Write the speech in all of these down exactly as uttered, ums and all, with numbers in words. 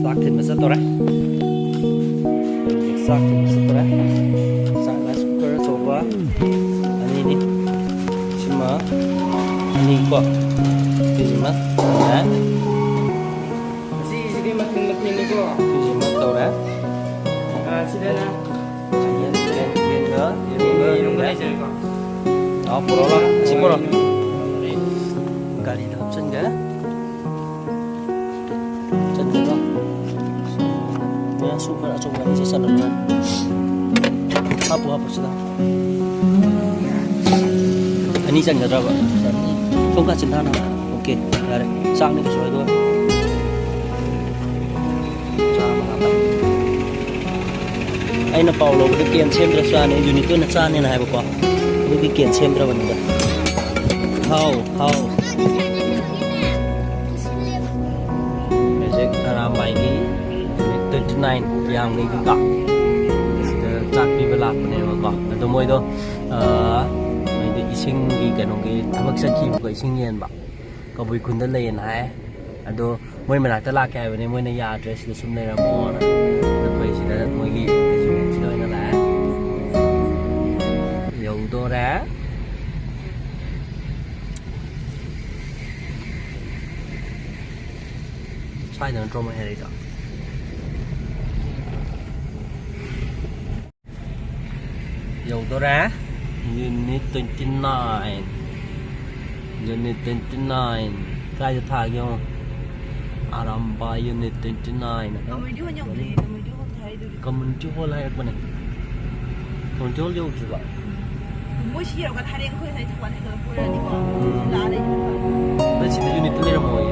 ꯆꯥꯛ ꯊꯤꯟꯕ ꯆꯠꯇꯣꯔꯦ꯫ ꯆꯥꯛ ꯊꯤꯟꯕ ꯆꯠꯇꯣꯔꯦ꯫ ꯆꯥꯛ rice cooker ꯑꯆꯧꯕ ꯑꯅꯤꯅꯤ꯫ ꯁꯤꯃ ꯑꯅꯤꯀꯣ꯫ ꯁꯤꯁꯤꯃ ꯇꯧꯔꯦ꯫ ꯉꯁꯤꯒꯤꯁꯤꯗꯤ ꯃꯊꯦꯜ ꯃꯊꯦꯜꯅꯤꯀꯣ꯫ ꯁꯤꯁꯤꯃ ꯇꯧꯔꯦ꯫ ꯑꯥ, ꯁꯤꯗꯅ ꯌꯦꯟ, ꯌꯦꯟ, ꯌꯦꯟꯒ ꯌꯦꯔꯨꯝꯒ ꯌꯦꯔꯨꯝꯒ ꯂꯩꯔꯦ꯫ ꯂꯩꯖꯔꯦꯀꯣ꯫ ꯑꯥ, ꯄꯨꯔꯛꯑꯣ ꯂꯥꯎ꯫ ꯁꯤ ꯄꯨꯔꯛꯑꯣ꯫ ꯒꯥꯔꯤꯗ ꯍꯥꯞꯆꯤꯟꯒꯦ꯫ ꯆꯟꯒꯗ꯭ꯔꯣ? ꯃꯌꯥꯝ ꯁꯨ ꯈꯔ ꯑꯆꯧꯕ ꯑꯅꯤꯁꯦ ꯆꯜꯂꯝꯃꯦ꯫ ꯍꯥꯞꯄꯨ, ꯍꯥꯞꯄꯨ ꯁꯤꯗ꯫ ꯑꯅꯤ ꯆꯟꯒꯗ꯭ꯔꯕ? ꯁꯣꯝ ꯀꯥ ꯆꯤꯟꯊꯥꯅꯕ꯫ ꯑꯣꯀꯦ, ꯌꯥꯔꯦ꯫ ꯆꯥꯛꯅꯤ ꯀꯩꯁꯨ ꯍꯥꯏꯗꯣꯛꯑꯣꯏ꯫ ꯆꯥꯝꯃ ꯍꯥꯞꯄ꯫ ꯑꯩꯅ ꯄꯥꯎ ꯂꯧꯕꯗ ꯀꯦꯟ ꯁꯦꯝꯗ꯭ꯔꯁꯨ ꯌꯥꯅꯤ, ꯌꯨꯅꯤꯠꯇ ꯑꯣꯏꯅ ꯆꯥꯅꯦꯅ ꯍꯥꯏꯕꯀꯣ꯫ ꯑꯗꯨꯒꯤ ꯀꯦꯟ ꯁꯦꯝꯗ꯭ꯔꯕꯅꯤꯗ꯫ ꯍꯥꯎ, ꯍꯥꯎ꯫ ꯍꯧꯖꯤꯛ ꯑꯔꯥꯝꯕꯥꯏꯒꯤ ꯅꯨꯃꯤꯠ twenty nine ꯌꯥꯝꯒꯩꯒꯤꯀꯣ, ꯁꯤꯗ ꯆꯥꯛ ꯄꯤꯕ ꯂꯥꯛꯄꯅꯦꯕꯀꯣ꯫ ꯑꯗꯣ ꯃꯣꯏꯗꯣ, ꯑ, ꯃꯣꯏꯗꯤ ꯏꯁꯤꯡꯒꯤ ꯀꯩꯅꯣꯒꯤ ꯊꯕꯛ ꯆꯠꯈꯤꯕꯀꯣ, ꯏꯁꯤꯡ ꯌꯦꯟꯕ꯫ ꯀꯕꯨꯏ ꯈꯨꯟꯗ ꯂꯩꯌꯦꯅ ꯍꯥꯏ꯫ ꯑꯗꯣ ꯃꯣꯏ ꯃꯅꯥꯛꯇ ꯂꯥꯛꯀꯦ ꯍꯥꯏꯕꯅꯤ, ꯃꯣꯏꯅ ꯌꯥꯗ꯭ꯔꯦ, ꯁꯤꯗ ꯁꯨꯝ ꯂꯩꯔꯝꯃꯣꯅ꯫ ꯑꯩꯈꯣꯏ ꯁꯤꯗ ꯃꯣꯏꯒꯤ ꯔꯦꯁꯇꯨꯔꯦꯟꯁꯤꯗ ꯑꯣꯏꯅ ꯂꯥꯛꯑꯦ꯫ ꯌꯧꯗꯣꯔꯦ꯫ ꯁ꯭ꯋꯥꯏꯗ ꯅꯠꯇ꯭ꯔꯣ ꯃꯣꯏ ꯍꯥꯏꯔꯛꯏꯗꯣ? ꯌꯧꯗꯣꯔꯦ꯫ Unit twenty nine, unit twenty nine꯫ ꯀꯥꯏꯗ ꯊꯥꯒꯦ ꯌꯦꯡꯉꯣ꯫ Arambai unit twenty nine꯫ Community hall ꯌꯧꯗ꯭ꯔꯤꯌꯦ, community hall ꯊꯥꯔꯤꯗꯨꯗꯤ꯫ Community hall ꯍꯥꯏꯔꯛꯄꯅꯦ꯫ Community hall ꯌꯧꯗ꯭ꯔꯤꯕ? ꯃꯣꯏ ꯁꯤ ꯌꯧꯔꯒ ꯊꯥꯔꯦꯟ ꯑꯩꯈꯣꯏ ꯉꯁꯥꯏ ꯊꯧꯕꯥꯜ ꯍꯦꯛꯇ ꯄꯨꯔꯛꯑꯅꯤꯀꯣ꯫ ꯂꯥꯛꯑ ꯂꯩꯔꯗꯤ ꯐꯔꯦ꯫ ꯅꯪ ꯁꯤꯗ unitꯇ ꯂꯩꯔꯝꯃꯣꯌꯦ꯫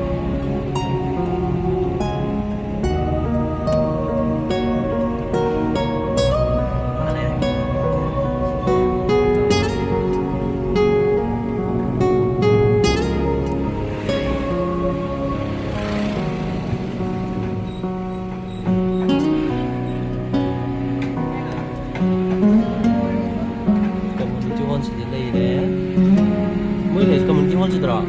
Community hall ꯁꯤꯗ ꯂꯩꯔꯦ꯫ ꯃꯣꯏ ꯂꯩꯁꯦ community hall ꯁꯤꯗꯔꯣ?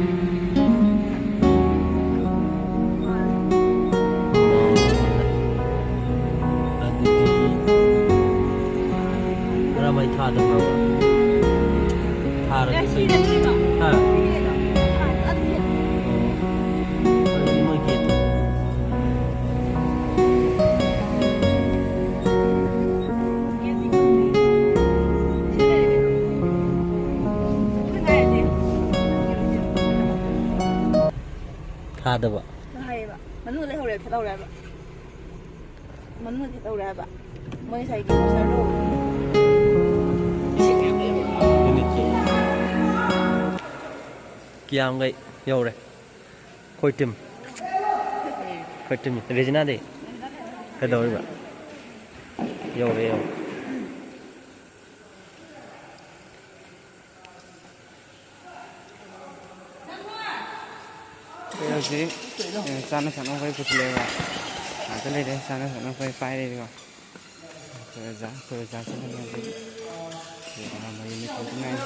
ꯌꯥꯗꯕ꯫ ꯍꯥꯏꯌꯦꯕ, ꯃꯅꯨꯡꯗ ꯂꯩꯍꯧꯔꯦ, ꯊꯦꯠꯍꯧꯔꯦ ꯍꯥꯏꯕ꯫ ꯃꯅꯨꯡꯗ ꯊꯦꯠꯍꯧꯔꯦ ꯍꯥꯏꯕ꯫ ꯃꯣꯏ ꯉꯁꯥꯏꯒꯤ ꯄꯣꯁꯇꯔꯗꯣ꯫ ꯀꯤꯌꯥꯝꯒꯩ ꯌꯧꯔꯦ꯫ ꯑꯩꯈꯣꯏ ꯇꯤꯝ꯫ ꯑꯩꯈꯣꯏ ꯇꯤꯝ꯫ ꯔꯦꯖꯤꯅꯥꯗꯤ? ꯀꯩꯗꯧꯔꯤꯕ? ꯌꯧꯔꯦ, ꯌꯧꯔꯦ꯫ ꯑꯩꯈꯣꯏ ꯍꯧꯖꯤꯛ, ꯑꯦ, ꯆꯥꯅ ꯊꯛꯅꯕ ꯑꯩꯈꯣꯏ ꯄꯨꯁꯤꯜꯂꯛꯑꯦꯕ꯫ ꯉꯥꯛꯇ ꯂꯩꯔꯦ, ꯆꯥꯅ ꯊꯛꯅꯕ ꯑꯩꯈꯣꯏ ꯄꯥꯏꯔꯦꯕꯀꯣ꯫ ꯑꯩꯈꯣꯏ ꯑꯣꯖꯥ, ꯑꯩꯈꯣꯏ ꯑꯣꯖꯥ ꯆꯠꯂꯅꯤ ꯍꯧꯖꯤꯛ꯫ ꯃꯔꯤ ꯃꯤꯠ ꯇꯧꯗ ꯉꯥꯏꯔꯤ꯫